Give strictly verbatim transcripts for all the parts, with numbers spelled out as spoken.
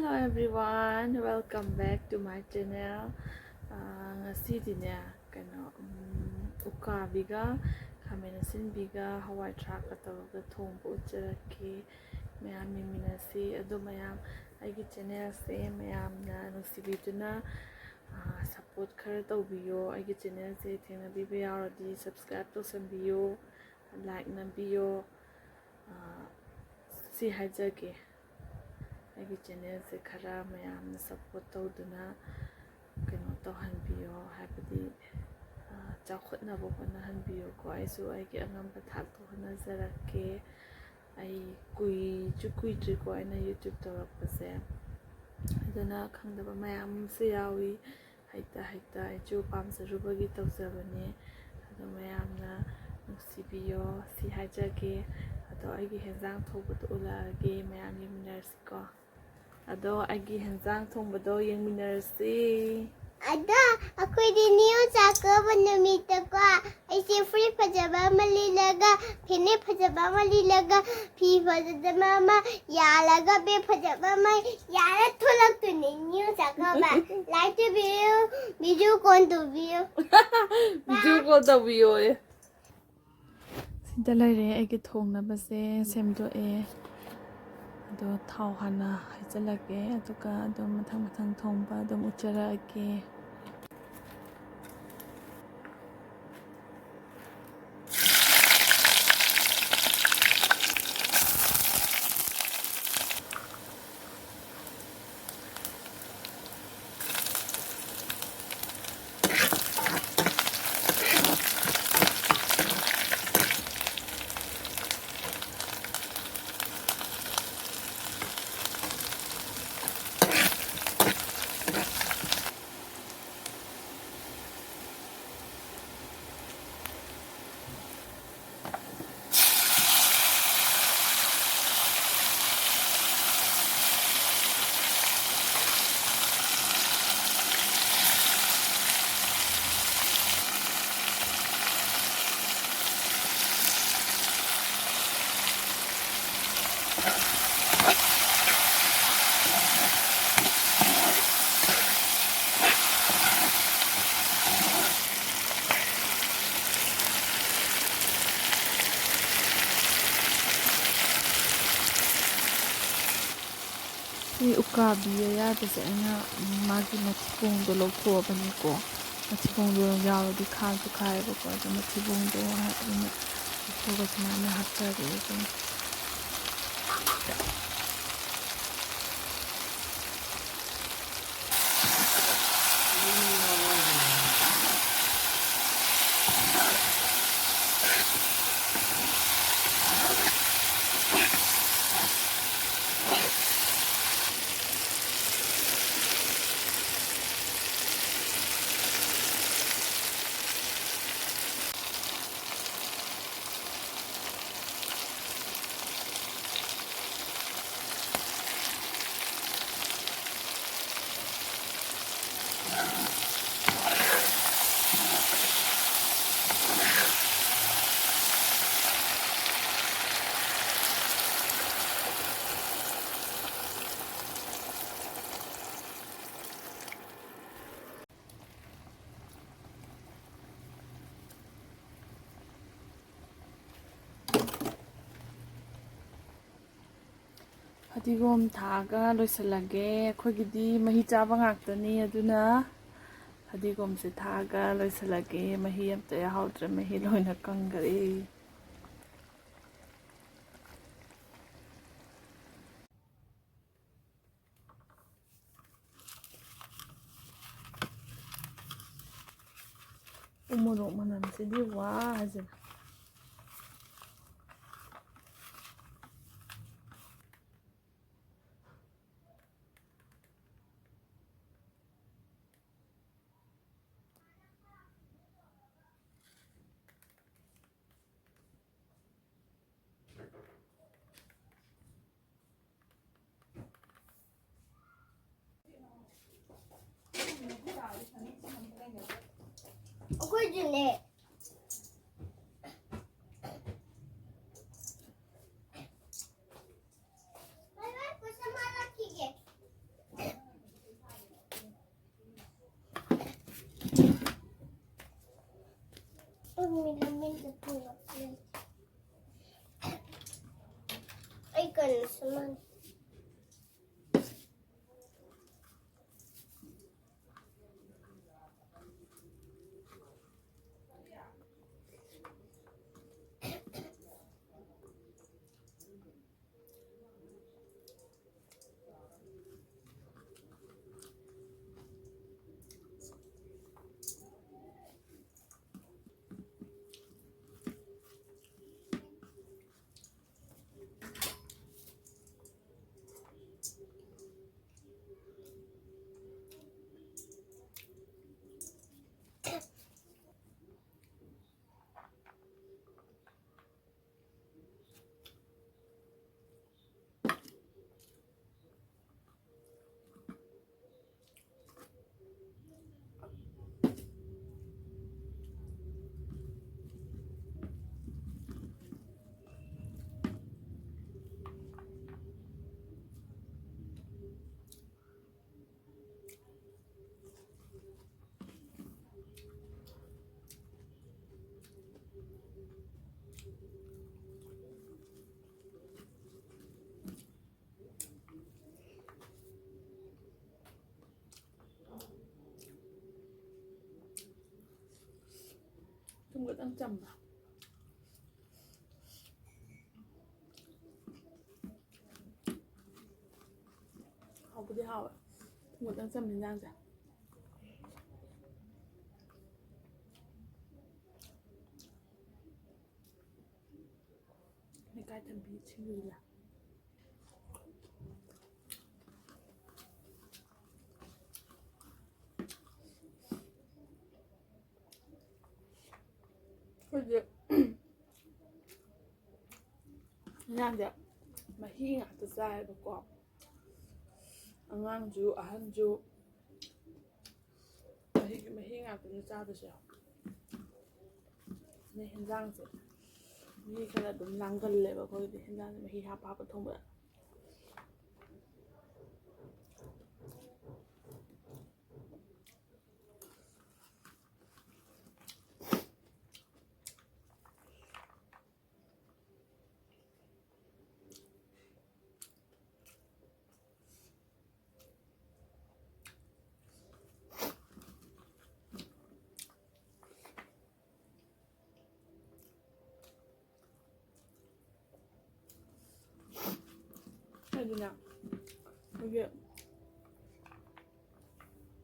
Hello everyone, welcome back to my channel. ꯑꯥ, ꯉꯁꯤꯗꯤꯅꯦ, ꯀꯩꯅꯣ, ꯎꯝ, ꯎꯀꯥꯕꯤꯒ ꯈꯥꯃꯦꯟ ꯑꯁꯤꯟꯕꯤꯒ ꯍꯋꯥꯏ ꯊ꯭ꯔꯥꯛꯀ ꯇꯧꯔꯒ ꯊꯣꯡꯕ ꯎꯠꯆꯔꯛꯀꯦ꯫ ꯃꯌꯥꯝ ꯌꯦꯡꯃꯤꯟꯅꯁꯤ꯫ ꯑꯗꯣ ꯃꯌꯥꯝ, ꯑꯩꯒꯤ ꯆꯦꯅꯦꯜꯁꯦ ꯃꯌꯥꯝꯅ ꯅꯨꯡꯁꯤꯕꯤꯗꯨꯅ, ꯑꯥ, ꯁꯞꯄꯣꯔꯠ ꯈꯔ ꯇꯧꯕꯤꯌꯣ꯫ ꯑꯩꯒꯤ ꯆꯦꯅꯦꯜꯁꯦ ꯊꯦꯡꯅꯕꯤꯕ ꯌꯥꯎꯔꯗꯤ ꯁꯕꯁꯀ꯭ꯔꯥꯏꯕ ꯇꯧꯁꯟꯕꯤꯌꯣ, ꯂꯥꯏꯛ ꯅꯝꯕꯤꯌꯣ꯫ ꯑꯥ, ꯁꯤ ꯍꯥꯏꯖꯒꯦ, ꯑꯩꯒꯤ ꯆꯦꯅꯦꯜꯁꯦ ꯈꯔ ꯃꯌꯥꯝꯅ ꯁꯞꯄꯣꯔꯠ ꯇꯧꯗꯨꯅ ꯀꯩꯅꯣ ꯇꯧꯍꯟꯕꯤꯌꯣ, ꯍꯥꯏꯕꯗꯤ, ꯑꯥ, ꯆꯥꯎꯈꯠꯅꯕ ꯍꯣꯠꯅꯍꯟꯕꯤꯌꯨꯀꯣ꯫ ꯑꯩꯁꯨ ꯑꯩꯒꯤ ꯑꯉꯝꯕ ꯊꯥꯛꯇ ꯍꯣꯠꯅꯖꯔꯛꯀꯦ꯫ ꯑꯩ ꯀꯨꯏꯁꯨ ꯀꯨꯏꯗ꯭ꯔꯤꯀꯣ ꯑꯩꯅ ꯌꯨꯇ꯭ꯌꯨꯕ ꯇꯧꯔꯛꯄꯁꯦ, ꯑꯗꯨꯅ ꯈꯪꯗꯕ ꯃꯌꯥꯝ ꯑꯃꯁꯨ ꯌꯥꯎꯏ꯫ ꯍꯩꯇ ꯍꯩꯇ ꯑꯩꯁꯨ ꯄꯥꯝꯖꯔꯨꯕꯒꯤ ꯇꯧꯖꯕꯅꯦ꯫ ꯑꯗꯣ ꯃꯌꯥꯝꯅ ꯅꯨꯡꯁꯤꯕꯤꯌꯣ, ꯁꯤ ꯍꯥꯏꯖꯒꯦ꯫ ꯑꯗꯣ ꯑꯩꯒꯤ ꯍꯦꯟꯖꯥꯡ ꯊꯣꯡꯕꯗꯣ ꯎꯠꯂꯛꯑꯒꯦ, ꯃꯌꯥꯝ ꯌꯦꯡꯃꯤꯟꯅꯔꯁꯤꯀꯣ꯫ ꯑꯗꯣ ꯑꯩꯒꯤ ꯍꯦꯟꯖꯥꯡ ꯊꯣꯡꯕꯗꯣ ꯌꯦꯡꯃꯤꯟꯅꯔꯁꯤ꯫ ꯑꯗꯣ ꯑꯩꯈꯣꯏꯗꯤ ꯅꯤꯌꯣ ꯆꯥꯛꯀꯧꯕ ꯅꯨꯃꯤꯠꯇꯀꯣ, ꯑꯩꯁꯦ ꯐꯨꯔꯤꯠ ꯐꯖꯕ ꯑꯃ ꯂꯤꯠꯂꯒ, ꯐꯅꯦꯛ ꯐꯖꯕ ꯑꯃ ꯂꯤꯠꯂꯒ, ꯐꯤ ꯐꯖꯕ ꯑꯃ ꯌꯥꯜꯂꯒ, ꯕꯦꯒ ꯐꯖꯕ ꯑꯃ ꯌꯥꯜꯂ ꯊꯣꯛꯂꯛꯇꯣꯏꯅꯦ ꯅꯤꯌꯣ ꯆꯥꯛꯀꯧꯕ꯫ ꯂꯥꯏꯛ ꯇꯧꯕꯤꯌꯨ, ꯚꯤꯗꯤꯑꯣ ꯀꯣꯜ ꯇꯧꯕꯤꯌꯨ꯫ ꯚꯤꯗꯤꯑꯣ ꯀꯣꯜ ꯇꯧꯕꯤꯌꯣꯌꯦ꯫ ꯁꯤꯗ ꯂꯩꯔꯦ ꯑꯩꯒꯤ ꯊꯣꯡꯅꯕꯁꯦ ꯁꯦꯝꯗꯣꯛꯑꯦ꯫ ꯑꯗꯣ ꯊꯥꯎ ꯍꯥꯟꯅ ꯍꯩꯖꯤꯜꯂꯒꯦ, ꯑꯗꯨꯒ ꯑꯗꯨꯝ ꯃꯊꯪ ꯃꯊꯪ ꯊꯣꯡꯕ ꯑꯗꯨꯝ ꯎꯠꯆꯔꯛꯑꯒꯦ꯫ ꯁꯤ ꯎꯀꯥꯕꯤ ꯑꯌꯥꯏꯕꯁꯦ ꯑꯩꯅ ꯃꯥꯒꯤ ꯃꯊꯤꯕꯣꯡꯗꯣ ꯂꯧꯊꯣꯛꯑꯕꯅꯤꯀꯣ꯫ ꯃꯊꯤꯕꯣꯡꯗꯣ ꯌꯥꯎꯔꯗꯤ ꯈꯥꯁꯨ ꯈꯥꯏꯌꯦꯕꯀꯣ, ꯑꯗꯣ ꯃꯊꯤꯕꯣꯡꯗꯣ ꯑꯩꯅ ꯂꯧꯊꯣꯛꯑꯒ ꯁꯨꯃꯥꯏꯅ ꯍꯥꯞꯆꯔꯦ ꯑꯗꯨꯝ꯫ ꯐꯗꯤꯒꯣꯝ ꯊꯥꯛꯑꯒ ꯂꯣꯏꯁꯤꯜꯂꯒꯦ꯫ ꯑꯩꯈꯣꯏꯒꯤꯗꯤ ꯃꯍꯤ ꯆꯥꯕ ꯉꯥꯛꯇꯅꯤ, ꯑꯗꯨꯅ ꯐꯗꯤꯒꯣꯝꯁꯦ ꯊꯥꯛꯑꯒ ꯂꯣꯏꯁꯤꯜꯂꯒꯦ꯫ ꯃꯍꯤ ꯑꯝꯇ ꯌꯥꯍꯧꯗ꯭ꯔꯦ, ꯃꯍꯤ ꯂꯣꯏꯅ ꯀꯪꯈꯔꯦ꯫ ꯎꯃꯣꯔꯣꯛ ꯃꯅꯝꯁꯤꯗꯤ ꯋꯥ ꯍꯥꯏꯁꯤꯅ꯫ ꯑꯩꯈꯣꯏꯁꯨꯅꯦ꯫ ꯕꯥꯏ ꯕꯥꯏ, ꯄꯩꯁꯥ ꯃꯥ ꯂꯥꯛꯈꯤꯒꯦ꯫ ꯑꯩ ꯀꯩꯅꯣ ꯁꯦꯝꯃꯅꯤ꯫ ꯆꯝꯕ꯫ ꯍꯥꯎꯕꯨꯗꯤ ꯍꯥꯎꯋꯦ꯫ ꯊꯨꯝ ꯈꯤꯇꯪ ꯆꯝꯃꯦ ꯏꯟꯖꯥꯡꯁꯦ꯫ ꯂꯩꯀꯥꯏ ꯊꯝꯕꯤ ꯁꯤꯡꯖꯨꯁꯦ꯫ ꯑꯩꯈꯣꯏꯗꯤ ꯏꯟꯖꯥꯡꯁꯦ ꯃꯍꯤ ꯉꯥꯛꯇ ꯆꯥꯏꯌꯦꯕꯀꯣ꯫ ꯑꯉꯥꯡꯁꯨ, ꯑꯍꯟꯁꯨ, ꯃꯍꯤꯒꯤ ꯃꯍꯤ ꯉꯥꯛꯇꯅꯦ ꯆꯥꯗꯣꯏꯁꯦ꯫ ꯑꯗꯩ ꯍꯦꯟꯖꯥꯡꯁꯦ ꯃꯍꯤ ꯈꯔ ꯑꯗꯨꯝ ꯂꯥꯡꯒꯜꯂꯦꯕ ꯑꯩꯈꯣꯏꯒꯤꯗꯤ, ꯍꯦꯟꯖꯥꯡꯁꯦ ꯃꯍꯤ ꯍꯥꯞꯄ ꯍꯥꯞꯄ ꯊꯣꯡꯕꯗ꯫ ꯑꯗꯨꯅ ꯑꯩꯈꯣꯏꯒꯤ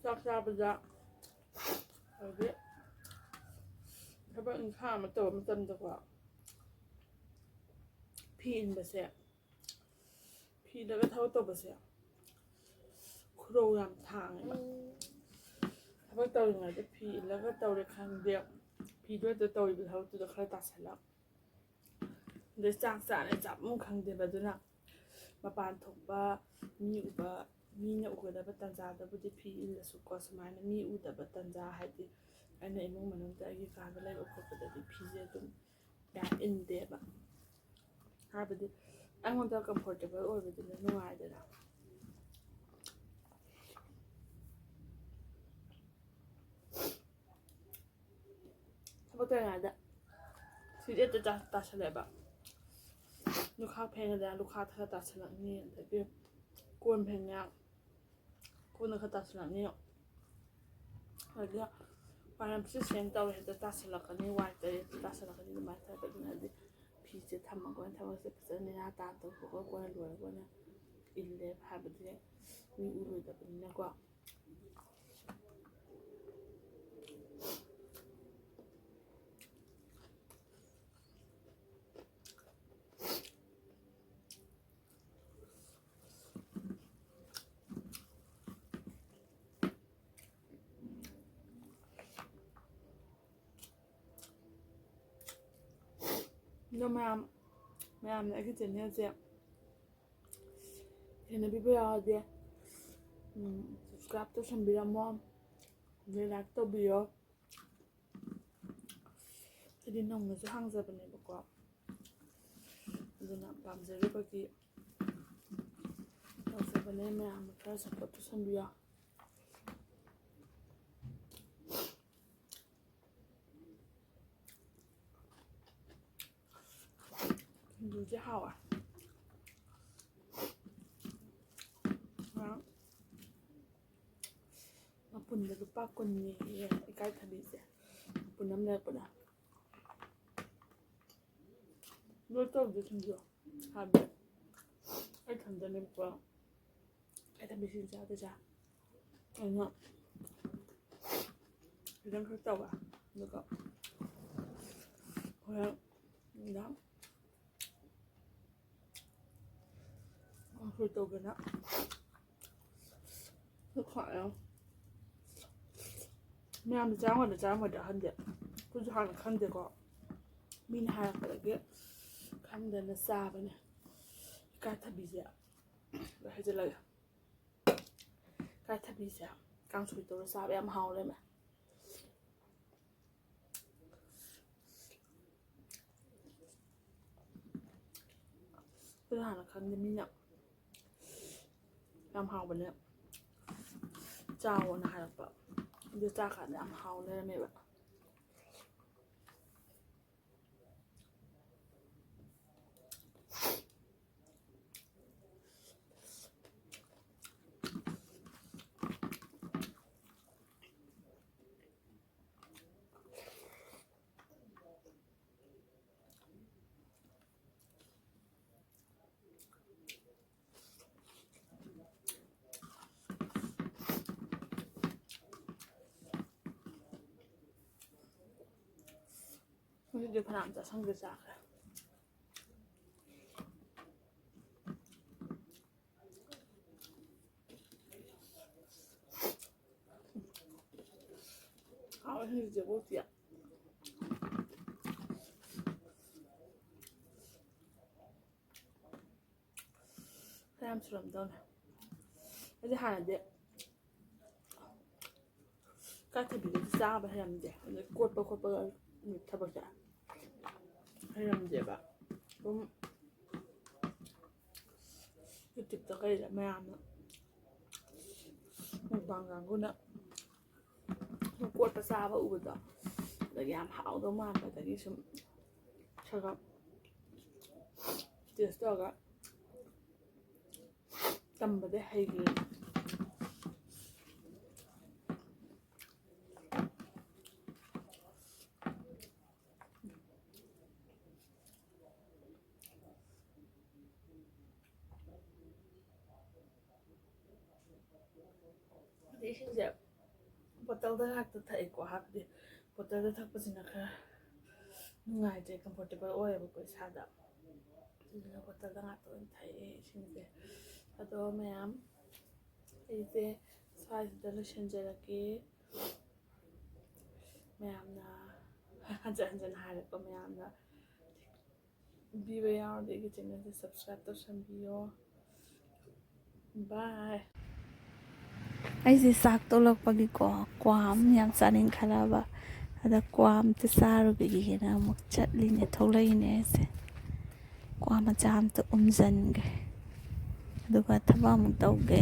ꯆꯥꯛ ꯆꯥꯕꯗ, ꯑꯗꯒꯤ ꯊꯕꯛ ꯏꯪꯈꯥꯡ ꯑꯃ ꯇꯧꯕ ꯃꯇꯝꯗꯀꯣ, ꯐꯤ ꯏꯟꯕꯁꯦ, ꯐꯤ ꯏꯜꯂꯒ ꯊꯕꯛ ꯇꯧꯕꯁꯦ ꯈꯨꯔꯧ ꯌꯥꯝ ꯊꯥꯡꯉꯦꯕ꯫ ꯊꯕꯛ ꯇꯧꯔꯤꯉꯩꯗ ꯐꯤ ꯏꯜꯂꯒ ꯇꯧꯔꯦ ꯈꯪꯗꯦ, ꯐꯤꯗꯣ ꯍꯦꯛꯇ ꯇꯧꯔꯤꯕ ꯊꯕꯛꯇꯨꯗ ꯈꯔ ꯇꯥꯁꯜꯂꯛ꯫ ꯑꯗꯩ ꯆꯥꯛ ꯆꯥꯔꯦ ꯆꯥꯐꯝ ꯈꯪꯗꯦꯕ꯫ ꯑꯗꯨꯅ ꯃꯄꯥꯟ ꯊꯣꯛꯄ, ꯃꯤ ꯎꯕ, ꯃꯤꯅ ꯎꯒꯗꯕ ꯇꯟꯖꯥꯗꯕꯨꯗꯤ ꯐꯤ ꯏꯜꯂꯁꯨꯀꯣ, ꯁꯨꯃꯥꯏꯅ ꯃꯤ ꯎꯗꯕ ꯇꯟꯖꯥ, ꯍꯥꯏꯗꯤ ꯑꯩꯅ ꯏꯃꯨꯡ ꯃꯅꯨꯡꯗ ꯑꯩꯒꯤ ꯀꯥꯗ ꯂꯩꯕ ꯈꯣꯠꯄꯗꯗꯤ ꯐꯤꯁꯦ ꯑꯗꯨꯝ ꯀꯌꯥ ꯏꯟꯗꯦꯕ꯫ ꯍꯥꯏꯕꯗꯤ ꯑꯩꯉꯣꯟꯗ comfortable ꯑꯣꯏꯕꯗꯨꯅ ꯅꯨꯡꯉꯥꯏꯗꯅ꯫ ꯊꯕꯛ ꯇꯧꯔꯤꯉꯩꯗ ꯐꯤꯖꯦꯠꯇ ꯇꯥ-, ꯇꯥꯁꯜꯂꯦꯕ꯫ ꯂꯨꯈꯥꯛ ꯐꯦꯡꯉꯗꯤ ꯂꯨꯈꯥꯛ ꯈꯔ ꯇꯥꯁꯜꯂꯛꯅꯤ, ꯑꯗꯒꯤ ꯀꯣꯟ ꯐꯦꯡꯉꯦ, ꯀꯣꯟꯅ ꯈꯔ ꯇꯥꯁꯜꯂꯛꯅꯤ, ꯑꯗꯒꯤ ꯃꯔꯝꯁꯦ ꯁꯦꯡ ꯇꯧꯔꯦ, ꯍꯦꯛꯇ ꯇꯥꯁꯜꯂꯛꯀꯅꯤ, ꯋꯥꯏ ꯇꯩꯔꯦ, ꯍꯦꯛꯇ ꯇꯥꯁꯜꯂꯛꯀꯅꯤ꯫ ꯑꯗꯨꯃꯥꯏꯅ ꯇꯧꯔꯒ ꯑꯗꯨꯅꯗꯤ ꯐꯤꯁꯦ ꯊꯝꯃꯒ ꯑꯣꯏꯅ ꯊꯕꯛꯁꯦ ꯐꯖꯅ ꯅꯦꯅꯥ ꯇꯥꯅ ꯇꯧꯊꯣꯛꯑꯒ ꯀꯣꯟꯅ ꯂꯣꯏꯔꯒ ꯑꯣꯏꯅ ꯏꯜꯂꯦ꯫ ꯍꯥꯏꯕꯗꯤ ꯃꯤ ꯎꯔꯣꯏꯗꯕꯅꯤꯅꯀꯣ꯫ ꯑꯗꯣ ꯃꯌꯥꯝ, ꯃꯌꯥꯝꯅ ꯑꯩꯒꯤ ꯆꯦꯅꯦꯜꯁꯦ ꯊꯦꯡꯅꯕꯤꯕ ꯌꯥꯎꯔꯗꯤ, ꯎꯝ, subscribe ꯇꯧꯁꯟꯕꯤꯔꯝꯃꯣ, ꯑꯗꯩ like ꯇꯧꯕꯤꯌꯣ꯫ ꯑꯩꯗꯤ ꯅꯧꯅꯁꯨ ꯍꯥꯡꯖꯕꯅꯦꯕꯀꯣ, ꯑꯗꯨꯅ ꯄꯥꯝꯖꯔꯤꯕꯒꯤ ꯇꯧꯖꯕꯅꯦ꯫ ꯃꯌꯥꯝꯅ ꯈꯔ support ꯇꯧꯁꯟꯕꯤꯌꯣ꯫ ꯁꯤꯡꯖꯨꯁꯦ ꯍꯥꯎꯋꯦ꯫ ꯉꯔꯥꯡ ꯃꯄꯨꯟꯗ ꯂꯨꯄꯥ ꯀꯨꯟꯅꯦꯌꯦ ꯏꯀꯥꯏꯊꯕꯤꯁꯦ꯫ ꯃꯄꯨꯟ ꯑꯃ ꯂꯩꯔꯛꯄꯗ꯫ ꯂꯣꯏ ꯇꯧꯗꯦ ꯁꯤꯡꯖꯨ꯫ ꯍꯥꯏꯕꯗꯤ ꯑꯩ ꯏꯊꯟꯗꯅꯦꯕꯀꯣ꯫ ꯑꯩ ꯊꯕꯤꯁꯤ ꯆꯥꯗꯣꯏꯁꯦ꯫ ꯑꯩꯅ ꯈꯤꯇꯪ ꯈꯛ ꯇꯧꯕ꯫ ꯑꯗꯨꯒ ꯍꯣꯔꯦꯟ ꯅꯨꯡꯗꯥꯡ ꯀꯥꯡꯁꯣꯏ ꯇꯧꯒꯦꯅ ꯂꯧꯈꯠꯂꯦ꯫ ꯃꯌꯥꯝꯗꯤ ꯆꯥꯔꯝꯒꯗ꯭ꯔꯥ ꯆꯥꯔꯝꯃꯣꯏꯗ꯭ꯔꯥ ꯈꯪꯗꯦ꯫ ꯑꯩꯈꯣꯏꯁꯨ ꯍꯥꯟꯅ ꯈꯪꯗꯦꯀꯣ꯫ ꯃꯤꯅ ꯍꯥꯏꯔꯛꯄꯗꯒꯤ ꯈꯪꯗꯅ ꯆꯥꯕꯅꯦ꯫ ꯏꯀꯥꯏꯊꯕꯤꯁꯦ ꯂꯣꯏ ꯍꯩꯖꯤꯜꯂꯒꯦ꯫ ꯏꯀꯥꯏꯊꯕꯤꯁꯦ ꯀꯥꯡꯁꯣꯏ ꯇꯧꯔ ꯆꯥꯕ ꯌꯥꯝ ꯍꯥꯎ ꯂꯩꯔꯝꯃꯦ꯫ ꯑꯩꯈꯣꯏꯁꯨ ꯍꯥꯟꯅ ꯈꯪꯗꯦ, ꯃꯤꯅ ꯌꯥꯝ ꯍꯥꯎꯕꯅꯦ ꯆꯥꯎꯑꯣꯅ ꯍꯥꯏꯔꯛꯄ꯫ ꯑꯗꯨ ꯆꯥꯀꯥꯟꯗ ꯌꯥꯝ ꯍꯥꯎ ꯂꯩꯔꯝꯃꯦꯕ꯫ ꯑꯗꯨꯗꯤ ꯐꯅꯌꯥꯝ ꯆꯥꯁꯟꯈ꯭ꯔꯦ, ꯆꯥꯈ꯭ꯔꯦ꯫ ꯍꯥꯎꯋꯦ ꯍꯧꯖꯤꯛꯁꯦ, ꯑꯣꯛꯇꯤ꯫ ꯈꯔ ꯌꯥꯝ ꯁꯨꯔꯝꯗꯧꯅꯦ꯫ ꯑꯩꯗꯤ ꯍꯥꯟꯅꯗꯤ ꯏꯀꯥꯏꯊꯕꯤꯒꯗꯤ ꯆꯥꯕ ꯍꯩꯔꯝꯗꯦ꯫ ꯑꯗꯩ ꯀꯣꯠꯄ ꯈꯣꯠꯄꯒ ꯊꯕꯛꯁꯦ ꯍꯩꯔꯝꯗꯦꯕ꯫ ꯑꯗꯨꯝ YouTube-ꯇ ꯀꯩꯗ ꯃꯌꯥꯝꯅ, mukbang ꯀꯥꯡꯕꯨꯅ ꯀꯣꯠꯄ ꯆꯥꯕ ꯎꯕꯗꯣ, ꯑꯗꯒꯤ ꯌꯥꯝ ꯍꯥꯎꯗꯧ ꯃꯥꯟꯕꯗꯒꯤ ꯁꯨꯝ ꯈꯔ ꯈꯔ taste ꯇꯧꯔꯒ ꯇꯝꯕꯗꯩ ꯍꯩꯈ꯭ꯔꯤꯅꯦ꯫ ꯑꯗꯩ ꯏꯁꯤꯡꯁꯦ ꯕꯣꯇꯜꯗ ꯉꯥꯛꯇ ꯊꯛꯏꯀꯣ, ꯍꯥꯏꯕꯗꯤ ꯕꯣꯇꯜꯗ ꯊꯛꯄꯁꯤꯅ ꯈꯔ ꯅꯨꯡꯉꯥꯏꯇ꯭ꯔꯦ, comfortable ꯑꯣꯏꯌꯦꯕꯀꯣ ꯏꯁꯥꯗ꯫ ꯑꯗꯨꯅ ꯕꯣꯇꯜꯗ ꯉꯥꯛꯇ ꯑꯣꯏꯅ ꯊꯛꯑꯦ ꯏꯁꯤꯡꯁꯦ꯫ ꯑꯗꯣ ꯃꯌꯥꯝ, ꯑꯩꯁꯦ ꯁ꯭ꯋꯥꯏꯁꯤꯗ ꯂꯣꯏꯁꯤꯟꯖꯔꯒꯦ꯫ ꯃꯌꯥꯝꯅ ꯍꯟꯖꯟ ꯍꯟꯖꯟ ꯍꯥꯏꯔꯛꯄ ꯃꯌꯥꯝꯅ ꯄꯤꯕ ꯌꯥꯎꯔꯗꯤ ꯑꯩꯒꯤ channel-ꯁꯦ subscribe ꯇꯧꯁꯟꯕꯤꯌꯣ꯫ Bye꯫ ꯑꯩꯁꯦ ꯆꯥꯛ ꯇꯣꯛꯂꯛꯄꯒꯤꯀꯣ, ꯀ꯭ꯋꯥ ꯑꯃ ꯌꯥꯝ ꯆꯥꯅꯤꯡꯈꯠꯂꯛꯑꯕ꯫ ꯑꯗ ꯀ꯭ꯋꯥ ꯑꯝꯇ ꯆꯥꯔꯨꯈꯤꯒꯦꯅ ꯑꯃꯨꯛ ꯆꯠꯂꯤꯅꯦ, ꯊꯣꯛꯂꯛꯏꯅꯦ ꯑꯩꯁꯦ꯫ ꯀ꯭ꯋꯥ ꯃꯆꯥ ꯑꯝꯇ ꯎꯝꯖꯟꯒꯦ꯫ ꯑꯗꯨꯒ ꯊꯕꯛ ꯑꯃꯨꯛ ꯇꯧꯒꯦ꯫